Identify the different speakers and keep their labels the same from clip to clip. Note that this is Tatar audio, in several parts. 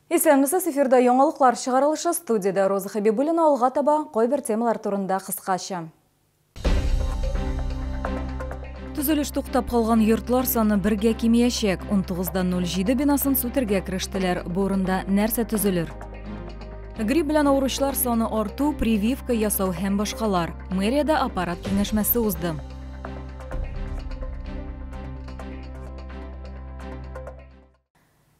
Speaker 1: Исәнмесез, эфирда яңалыклар чыгарылышы, студиядә Роза Хәбибуллина. Алга таба кайбер темалар турында кыскача. Төзелеш туктап калган йортлар саны бергә кимиячәк. 19.07 бинасын сүтергә керештеләр. Бу урында нәрсә төзелер? Грипп белән авыручылар саны арту, прививка ясау һәм башкалар. Мэриядә аппарат киңәшмәсе узды.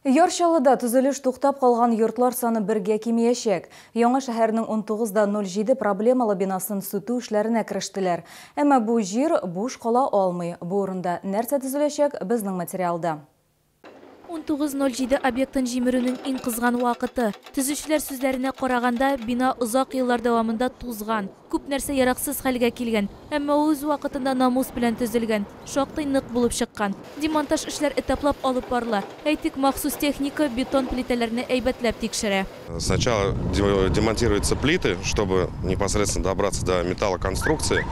Speaker 1: Яр Чаллыда төзелеш туктап калган йортлар саны бергә кимиячәк. Яңа шәһәрнең 19.07 проблемалы бинасын сүтү эшләренә керештеләр. Әмма бу җир буш кала алмый. Бу урында нәрсә төзеләчәк, безнең материалда.
Speaker 2: 19.07 объектын җимерүнең иң кызган вакыты. Төзүчеләр сүзләренә караганда, бина озак еллар дәвамында тузган, күп нәрсә яраксыз хәлгә килгән, әмма ул үз вакытында намус белән төзелгән, шактый нык булып чыккан. Демонтаж эшләр этаплап алып барыла. Әйтик, махсус техника бетон плитәләрне әйбәтләп тикшерә.
Speaker 3: Сначала демонтируются плиты, чтобы непосредственно добраться до металлоконструкции.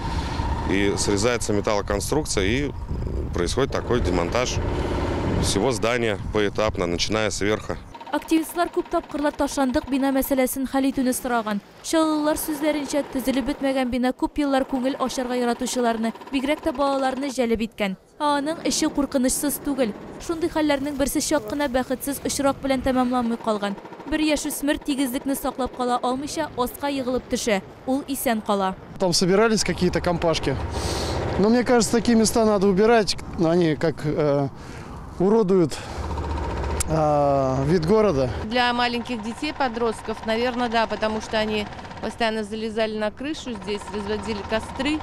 Speaker 3: И срезается металлоконструкция, и происходит такой демонтаж всего здания поэтапно, начиная сверху.
Speaker 2: Активистлар күп тапкырлар ташландык бина мәсьәләсен хәл итүне сораган. Чаллылар сүзләренчә, төзелеп бетмәгән бина күп еллар күңел ачарга яратучыларны, бигрәк тә балаларны җәлеп иткән. Ә аның эче куркынычсыз түгел. Шундый хәлләрнең берсе чак кына бәхетсез очрак белән тәмамланмый калган. Бер яшүсмер тигезлекне саклап кала алмыйча аска егылып төшә. Ул исән кала.
Speaker 4: Там собирались какие-то компашки. Но мне кажется, такие места надо убирать. Они как уродуют вид города.
Speaker 5: Для маленьких детей, подростков, наверное, да, потому что они постоянно залезали на крышу здесь, разводили костры,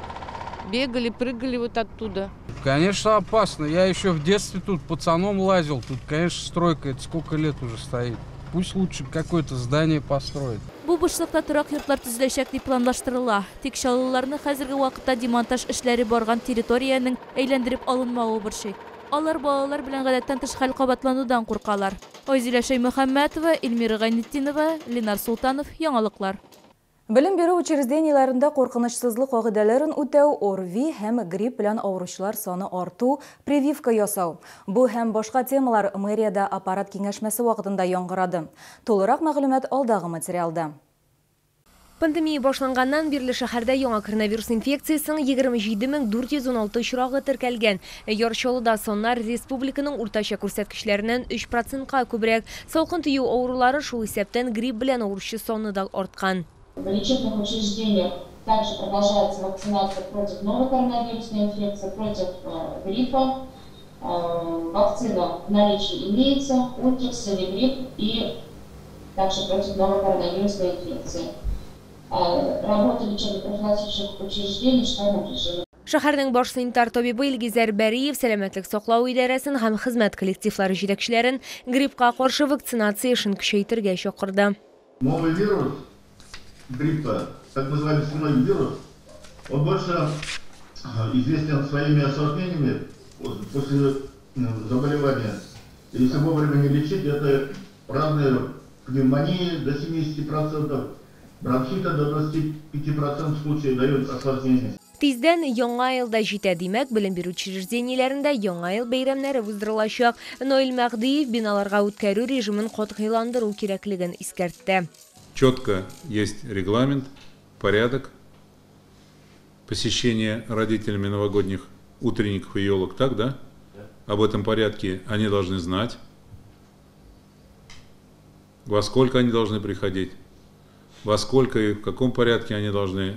Speaker 5: бегали, прыгали вот оттуда.
Speaker 6: Конечно, опасно. Я еще в детстве тут пацаном лазил. Тут, конечно, стройка, это сколько лет уже стоит. Пусть лучше какое-то здание построят.
Speaker 2: Бу бушлыкта торак йортлар төзеләчәк дип планлаштырыла. Тик чаллыларны хәзерге вакытта демонтаж эшләре барган территориянең әйләндереп алынмавы борчый. Алар балалар белән гадәттән тыш хәл кабатланудан куркалар. Айзилә Шәймөхәммәтова, Эльмира Гайнетдинова, Ленар Султанов, Яңалыклар.
Speaker 1: Белем бирү учреждениеләрендә куркынычсызлык кагыйдәләрен үтәү, ОРВИ һәм грипп белән авыручылар саны арту, прививка ясау. Бу һәм башка темалар мэриядә аппарат киңәшмәсе вакытында яңгырады. Тулырак мәгълүмат алдагы материалда.
Speaker 7: Пандемия башланганнан бирле шәһәрдә яңа коронавирус инфекциясенең 27416 очрагы теркәлгән. Яр Чаллыда саннар республиканың уртача күрсәткечләреннән 3%-ка күбрәк. Салкын тию авырулары, шул исәптән грипп белән авыручы саны да арткан.
Speaker 8: В лечебных учреждениях также продолжается вакцинация против новой коронавирусной инфекции, против гриппа. Вакцина в наличии имеется, Ультрикс, Совигрипп и также против новой коронавирусной инфекции. Работа лечебно-профилактических учреждений в штатном режиме.
Speaker 7: Шәһәрнең баш санитар табибы Илгизәр Бәриев сәламәтлек саклау идарәсен һәм хезмәт коллективлары җитәкчеләрен гриппка каршы вакцинация эшен көчәйтергә чакырды.
Speaker 9: Новый вирус гриппа, так называемый свиной вирус, он больше известен своими осложнениями после заболевания. Если вовремя не лечить, это разные пневмонии до 70%, бронхита до 25% случаев дает осложнения.
Speaker 7: Тиздән Яңа ел да җитә, димәк, белем бирү учреждениеләрендә Яңа ел бәйрәмнәре уздырылачак. Наил Мәһдиев биналарга үткәрү режимын катгыйландыру кирәклеген искәртте.
Speaker 10: Четко есть регламент, порядок посещения родителями новогодних утренников и елок, так, да? Об этом порядке они должны знать, во сколько они должны приходить, во сколько и в каком порядке они должны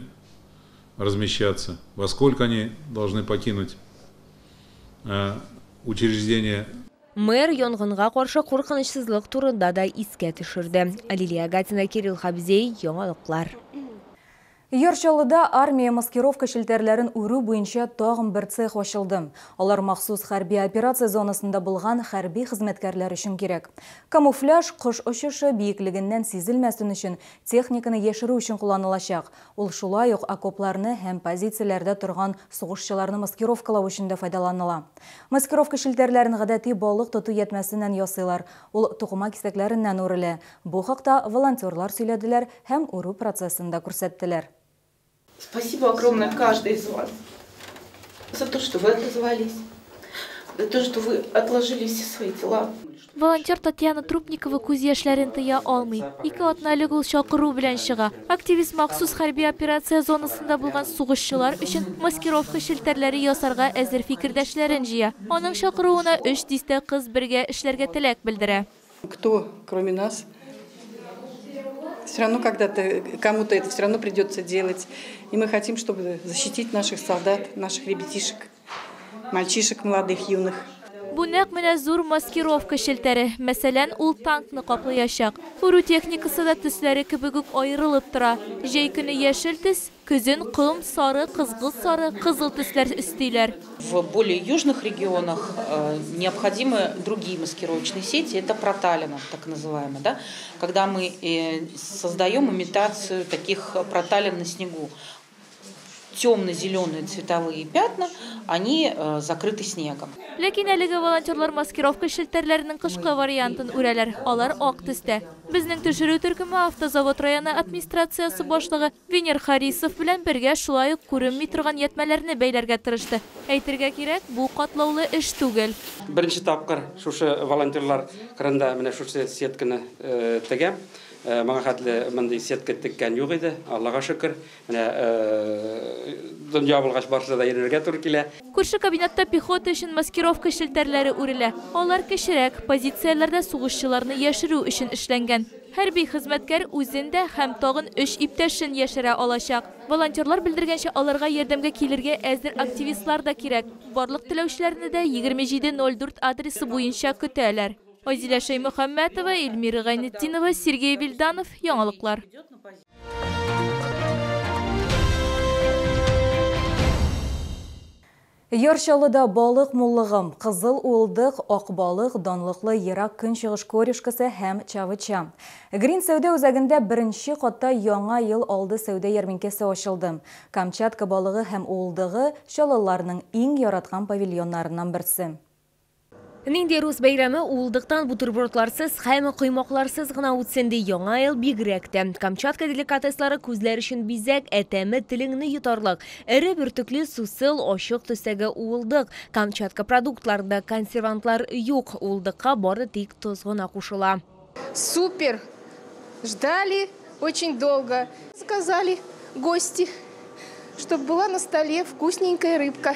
Speaker 10: размещаться, во сколько они должны покинуть учреждение.
Speaker 7: Мэр янгынга каршы куркынычсызлык турында да искә төшерде. Лилия Гатина, Кирилл Хабзей, Яңалыклар.
Speaker 1: Яр Чаллыда армия маскировка челтәрләрен үрү буенча тагын бер цех ачылды. Алар махсус хәрби операция зонасында булган хәрби хезмәткәрләр өчен кирәк. Камуфляж кош очышы биеклегеннән сизелмәсен өчен техниканы яшерү өчен кулланылачак. Ул шулай ук окопларны һәм позицияләрдә торган сугышчыларны маскировкалау өчен дә файдаланыла. Маскировка челтәрләрен гадәти балык тоту ятмәсеннән ясыйлар. Ул тукыма кисәкләреннән үрелә. Бу хакта волонтерлар сөйләделәр һәм үрү процессын да күрсәттеләр.
Speaker 11: Спасибо огромное каждой из вас за то, что вы отозвались, за то, что вы отложили все свои дела.
Speaker 2: Волонтер Татьяна Трупникова күз яшьләрен тыя алмый. 2 атна элек ул чакыру белән чыга. Активист махсус хәрби операция зонасында булган сугышчылар өчен маскировка челтәрләре ясарга әзер фикердәшләрен җыя. Аның чакыруына 3 дистә кыз бергә эшләргә теләк белдерә.
Speaker 12: Кто, кроме нас, все равно когда-то кому-то это все равно придется делать. И мы хотим, чтобы защитить наших солдат, наших ребятишек, мальчишек молодых, юных.
Speaker 2: Бу нәкъ менә зур маскировка челтәре. Мәсәлән, ул танкны каплаячак. Үрү техникасы да төсләре кебек үк аерылып тора. Җәй көне яшел төс, көзен ком, сары, кызгылт сары, кызыл төсләр өстиләр.
Speaker 13: В более южных регионах необходимы другие маскировочные сети, это проталина, так называемая, да? Когда мы создаем имитацию таких проталин на снегу. Темно-зеленые цветовые пятна, они закрыты снегом.
Speaker 2: Ләкин әлеге волонтерлар маскировка челтәрләренең кышкы вариантын үрәләр. Алар ак төстә. Безнең төшерү төркеме Автозавод районы администрациясе башлыгы Венер Харисов белән бергә шулай ук күренми торган ятмәләрне бәйләргә тырышты. Әйтергә кирәк, бу катлаулы эш түгел.
Speaker 14: Беренче тапкыр шушы волонтерлар кырында менә шушы сетканы тегәм. Моңа хәтле мондый сетка теккән юк иде, Аллага шөкер. Менә дөнья булгач барысы да йөрергә туры килә.
Speaker 2: Күрше кабинетта пехота өчен маскировка челтәрләре үрелә. Алар кечерәк позицияләрдә сугышчыларны яшерү өчен эшләнгән. Хәрби хезмәткәр үзен дә һәм тагын 3 иптәшен яшерә алачак. Волонтерлар белдергәнчә, аларга ярдәмгә килергә әзер активистлар да кирәк. Барлык теләүчеләрне дә 2704 адресы буенча көтәләр. Айзилә Шәймөхәммәтова, Эльмира Гайнетдинова, Сергей Вильданов, Яңалыклар.
Speaker 1: Яр Чаллыда балык муллыгы, кызыл уылдык, ак балык, данлыклы ерак көнчыгыш корешкасы һәм чавыча. Грин сәүдә үзәгендә беренче катта яңа ел алды сәүдә ярминкәсе ачылды. Камчатка балыгы һәм уылдыгы чаллыларның иң яраткан павильоннарыннан берсе.
Speaker 7: Нинди рус бәйрәме уылдыктан бутербродларсыз һәм коймакларсыз гына үтсен ди яңа ел бигрәк тә. Камчатка деликатеслары күзләр өчен бизәк, ә тәме телеңне йотарлык. Эре бөртекле сусыл, ачык төстәге уылдык. Камчатка продуктларында консервантлар юк, уылдыкка бары тик тоз гына кушыла.
Speaker 15: Супер! Ждали очень долго. Заказали гости, чтобы была на столе вкусненькая рыбка.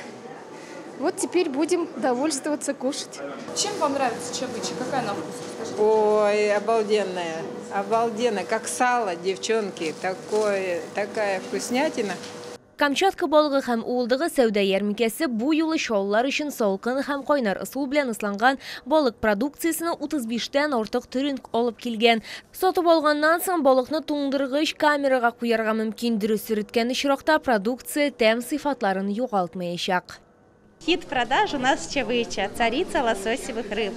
Speaker 15: Вот теперь будем довольствоваться, кушать.
Speaker 11: Чем вам нравится чавыча? Какая она вкус? Скажите.
Speaker 16: Ой, обалденная. Обалденно. Как сало, девчонки. Такая вкуснятина.
Speaker 7: Камчатка балыгы һәм уылдыгы сәүдә ярминкәсе бу юлы чаллылар өчен салкын һәм кайнар ысул белән ысланган балык продукциясенең 35-тән артык төрен алып килгән. Сатып алганнан соң балыкны туңдыргыч камерага куярга мөмкин. Дөрес йөрткән очракта продукция тәм сыйфатларын югалтмаячак.
Speaker 17: Хит продаж у нас чавыча, царица лососевых рыб.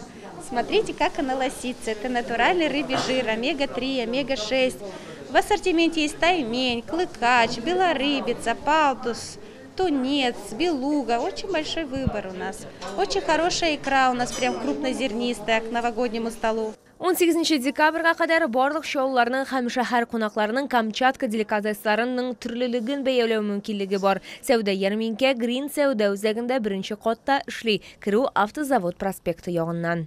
Speaker 17: Смотрите, как она лосится. Это натуральный рыбий жир, омега-3, омега-6. В ассортименте есть таймень, клыкач, белорыбица, палтус, тунец, белуга. Очень большой выбор у нас. Очень хорошая икра у нас, прям крупнозернистая, к новогоднему столу.
Speaker 7: 18 декабрьгә кадәр барлык чаллыларның һәм шәһәр кунакларының Камчатка деликатесларының төрлелеген бәяләү мөмкинлеге бар. Сәүдә ярминкә Грин сәүдә үзәгендә беренче катта эшли. Керү Автозавод проспекты ягыннан.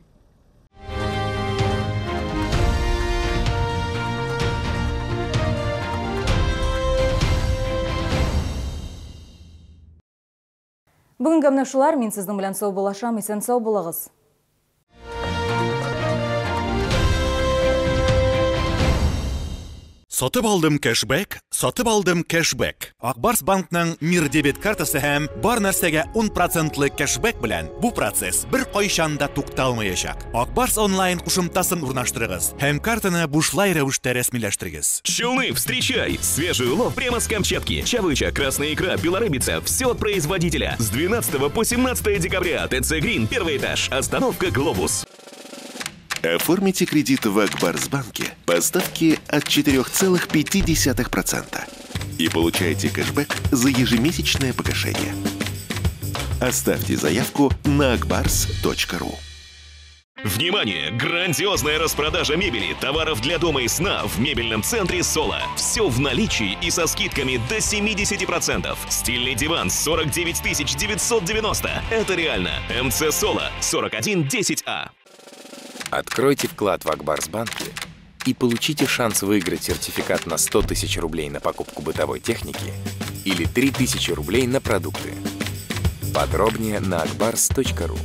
Speaker 1: Бүгенге менә шулар, мин сезнең белән саубуллашам, исән сау булыгыз.
Speaker 18: Сатып алдым кэшбэк, сатып алдым кэшбэк. Акбарс банкның Мир дебет картасы һәм бар нәрсәгә 10% кэшбэк белән бу процесс бер кайчан да тукталмаячак. Акбарс онлайн кушымтасын урнаштырыгыз һәм картаны бушлай рәвештә рәсмиләштерегез.
Speaker 19: Челны, встречай! Свежий улов прямо с Камчатки. Чавыча, красная икра, белорыбица – все от производителя. С 12 по 17 декабря. ТЦ Грин, первый этаж. Остановка Глобус.
Speaker 20: Оформите кредит в Акбарсбанке по ставке от 4,5% и получайте кэшбэк за ежемесячное погашение. Оставьте заявку на akbars.ru.
Speaker 19: Внимание! Грандиозная распродажа мебели, товаров для дома и сна в мебельном центре «Соло». Все в наличии и со скидками до 70%. Стильный диван 49 990. Это реально. МЦ «Соло» 4110А.
Speaker 21: Откройте вклад в Ак Барс Банке и получите шанс выиграть сертификат на 100 тысяч рублей на покупку бытовой техники или 3000 рублей на продукты. Подробнее на akbars.ru.